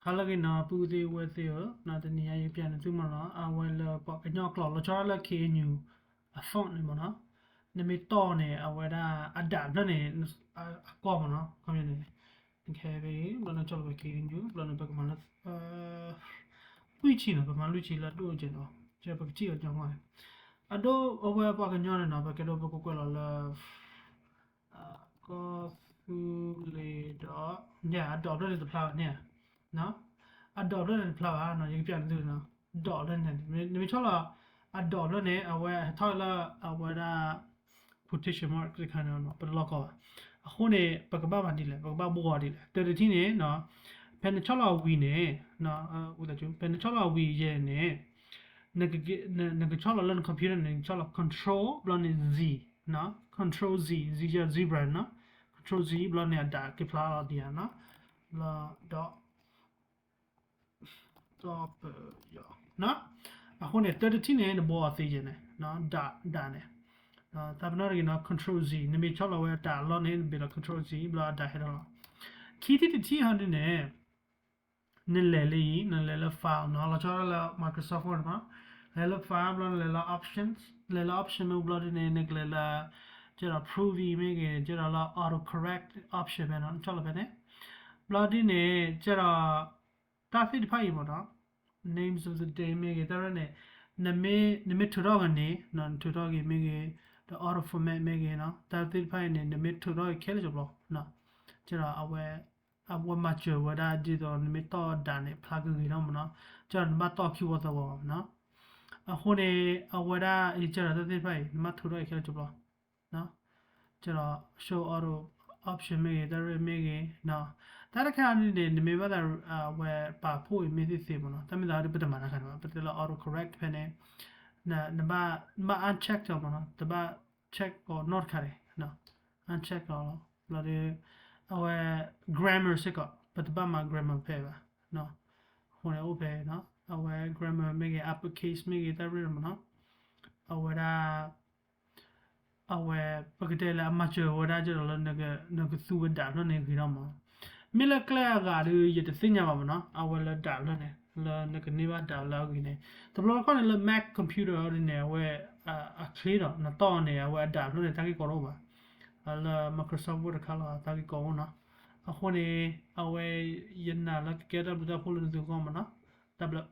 ဟါလၢအဂ့ၤနီၤ ပုၢ်သ့ၣ်ဝဲၢ်သ့ၣ်ဧၢ, တနံၤအံၤယကပျးနသုမ့ၢ်နီၤ အဝဲလၢပှၤကညီကျိာ်လီၤဆီဒၣ်တၢ်လၢ ခ့ၣ်အဲၣ်ယူၣ် အ font န့ၣ်မ့ၢ်နီၤ, နမ့ၢ်တီၢ်န့ၣ် အဝဲဒၣ်အဒးဖျၢၣ်န့ၣ် အကီမ့ၢ်နီၤ, ခီန့ၣ် ခဲအံၤ ဘျီနဆီၣ်လီၤဝဲ ခ့ၣ်အဲၣ်ယူၣ် ဘျီန့ၣ် ပကမၤလၢ လွံၢ်ဆံနီၤ, ပမၤလွံၢ်ဆံလၢအဒိၣ်ကဲနီၤ, ပကထံၣ်အီၤကီမ့ၢ်, အဒိ အဝဲပှၤကညီန့ၣ်နီၤ ပကဲဒိၣ်ပကကွဲးလီၤလၢ ကီၢ်သူလ့ၤဒီး အဒးဖျၢၣ်န့ၣ်တဖျါဘၣ်န့ၣ်, အဒးဖျၢၣ်န့ၣ်တဖျါဘၣ်နီၤ, ယကပျးနသုနီၤ, ဒးဖျၢၣ်န့ၣ် နမ့ၢ်ဆီၣ်လီၤ အဒးဖျၢၣ်န့ၣ် အဝဲဟဲထီၣ်လၢအဝဲဒၣ် quotation mark တခါန့ၣ်နီၤ, ပတလီၢ်ကီဘၣ်. အဃိန့ၣ် ပကဘၣ်မၤဒ်လဲၣ်, ပကဘၣ်ဘှီအီၤဒ်လဲၣ်, တၢ်တထံၣ်န့ၣ်နီၤ, ဖဲနဆီၣ်လီၤဝံၤန့ၣ် ဖဲနဆီၣ်လီၤဝံၤယဲၢ်န့ၣ် နကဆီၣ်လီၤလၢန computer န့ၣ် နဆီၣ်လီၤ control ဘျီန့၁း Z နီၤ, control Z, Z ယဲၢ် zebra နီၤ, control Z ဘျီန့ၣ် အဒးက့ၤဖျါလီၤဒံးဧါနီၤ, ဘျီဒီး ဒီးပယီၤနီၤ, အဃိန့ၣ် တၢ်တထံၣ်န့ၣ် နဘှီအီၤသ့ယဲၢ်န့ၣ်, ဒး ဒးန့ၣ်, တၢ်ပနီၣ်တဂ့ၤနီၤ control Z နမ့ၢ်ဆီၣ်လီၤဝဲအတၢ်အလီၢ်န့ၣ် နဘ့ၣ်လီၤ control Z ဘျီအဒးဟဲထီၣ်လီၤ. ခံထံၣ်တထံၣ်ဟီဒ်န့ၣ် နလဲၤလၢအံၤ နလဲၤလၢ file နီၤ, လီၤဆီဒၣ်လၢ Microsoft Word မ့ၢ်, လဲၤလၢ file ဘျီနလဲၤလၢ options, လဲၤလၢ option မ့ၢ်ဘျီဒ်န့ၣ် နကလဲၤလၢ ကဲဒီး preview မ့ၢ်ဂ့ၤ ကဲဒီးလၢ auto correct option မ့ၢ်နီၤ, နဆီၣ်လီၤဖဲန့ၣ်, ဘျီဒ်န့ၣ် ကဲဒီး တၢ်သ့ၣ်တဖၣ်အံၤမ့ၢ်နီၤ, names of the day မ့ၢ်ဂ့ၤ တၢ်ရဲၣ်န့ၣ် နမ့ၢ်ထုးထီၣ်က့ၤန့ၣ် နထုးထီၣ်က့ၤမ့ၢ်ဂ့ၤ, ဒီး auto format မ့ၢ်ဂ့ၤနီၤ, တၢ်သ့ၣ်တဖၣ်အံၤန့ၣ် နမ့ၢ်ထုးထီၣ်က့ၤခဲလၢာ်ကပျီ, ကဲဒီး အဝဲမၤစၢၤဝဲဒၣ်ဒ်သိး နမ့ၢ်တီၢ်ဒးန့ၣ် ဖျါကဂ့ၤထီၣ်မ့ၢ်နီၤ, ကဲဒီးနဘၣ်တီၢ်ခံဝီသၢဝီမ့ၢ်နီၤ, အဃိန့ၣ် အဝဲဒၣ် ကဲဒီးတၢ်သ့ၣ်တဖၣ်အံၤ နဘၣ်ထုးထီၣ်က့ၤခဲလၢာ်ကပျီ ကဲဒီး show auto option မ့ၢ်ဂ့ၤ တၢ်ရဲၣ်မ့ၢ်ဂ့ၤ, တၢ်တခါန့ၣ်န့ၣ် နမ့ၢ်ဘၣ်သး အဝဲပာ်ဖှိၣ်အံၤမ့ၢ်သ့သ့မ့ၢ်နီၤ, တၢ်မ့ၢ်သးဒီး ပတမၤတၢ်တခါန့ၣ်ဘၣ်, ပတဲလၢ auto correct ဖဲန့ၣ် နဘၣ် uncheck အီၤမ့ၢ်နီၤ, တဘၣ် check အီၤနီတခါန့ၣ်, uncheck အီၤလီၤ, ဘျီဒီး အဝဲ grammar စ့ၢ်ကီး ပတဘၣ်မၤ grammar ဖဲဘၣ်, အဃိန့ၣ်အိၣ်ဖဲ အဝဲ grammar မ့ၢ်ဂ့ၤ uppercase မ့ၢ်ဂ့ၤ တၢ်ရဲၣ်မ့ၢ်နီၤ, အဝဲဒၣ် အဝဲ ပကတဲလၢအမၤစၢၤဝဲဒၣ်ကဒီးလၢ နကသူဝဲဒးဖျၢၣ်န့ၣ်ဂ့ၤထီၣ်မး, မ့ၢ်လၢကျဲအဂၤဒီး ယတသ့ၣ်ညါဘၣ်မ့ၢ်နီၤ, အဝဲလၢဒးဖျၢၣ်န့ၣ် လၢနကန့ၢ်ဘၣ်ဒးလၢအဂ့ၤန့ၣ်, တဘျီတခီၣ်န့ၣ်လၢ Mac computer ဒ်န့ၣ် အဝဲ အချ့ဒီး နတီၢ်န့ၣ် အဝဲအဒးဖျၢၣ်န့ၣ် တၢ်ဂ့ၢ်ကီတအိၣ်ဘၣ်, လၢ Microsoft Word တခါလီၤ တၢ်ဂ့ၢ်ကီအိၣ်နီၤ, အဃိန့ၣ် အဝဲ ယနာ်လၢကကဲတၢ်ဘျုးတၢ်ဖှိၣ်လၢနသုဂီၢ်မ့ၢ်နီၤ, တၢ်ဘျုး